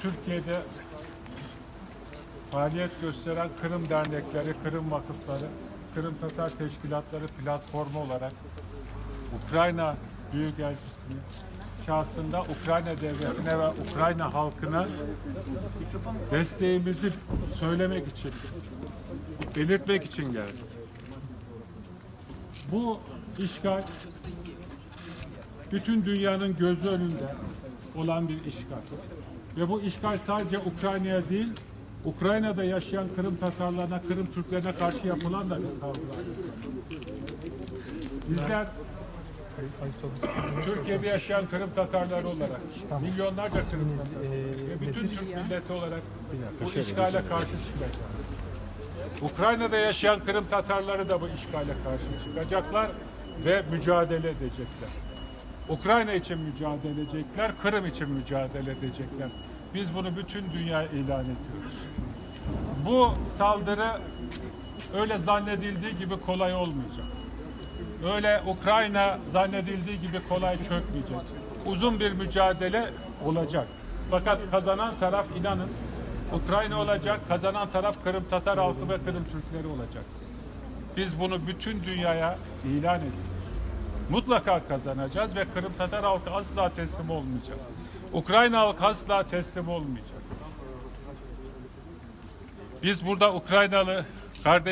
Türkiye'de faaliyet gösteren Kırım dernekleri, Kırım vakıfları, Kırım Tatar teşkilatları platformu olarak Ukrayna Büyükelçisini şahsında Ukrayna devletine ve Ukrayna halkına desteğimizi söylemek için, belirtmek için geldik. Bu işgal bütün dünyanın gözü önünde olan bir işgal. Ve bu işgal sadece Ukrayna'ya değil, Ukrayna'da yaşayan Kırım Tatarlarına, Kırım Türklerine karşı yapılan da bir saldırı. Bizler Türkiye'de yaşayan Kırım Tatarları olarak, milyonlarca Kırım Tatarı ve bütün Türk milleti olarak bu işgale karşı çıkacağız. Ukrayna'da yaşayan Kırım Tatarları da bu işgale karşı çıkacaklar ve mücadele edecekler. Ukrayna için mücadele edecekler, Kırım için mücadele edecekler. Biz bunu bütün dünyaya ilan ediyoruz. Bu saldırı öyle zannedildiği gibi kolay olmayacak. Öyle Ukrayna zannedildiği gibi kolay çökmeyecek. Uzun bir mücadele olacak. Fakat kazanan taraf inanın Ukrayna olacak, kazanan taraf Kırım Tatar halkı ve Kırım Türkleri olacak. Biz bunu bütün dünyaya ilan ediyoruz. Mutlaka kazanacağız ve Kırım Tatar halkı asla teslim olmayacak. Ukrayna halkı asla teslim olmayacak. Biz burada Ukraynalı kardeş.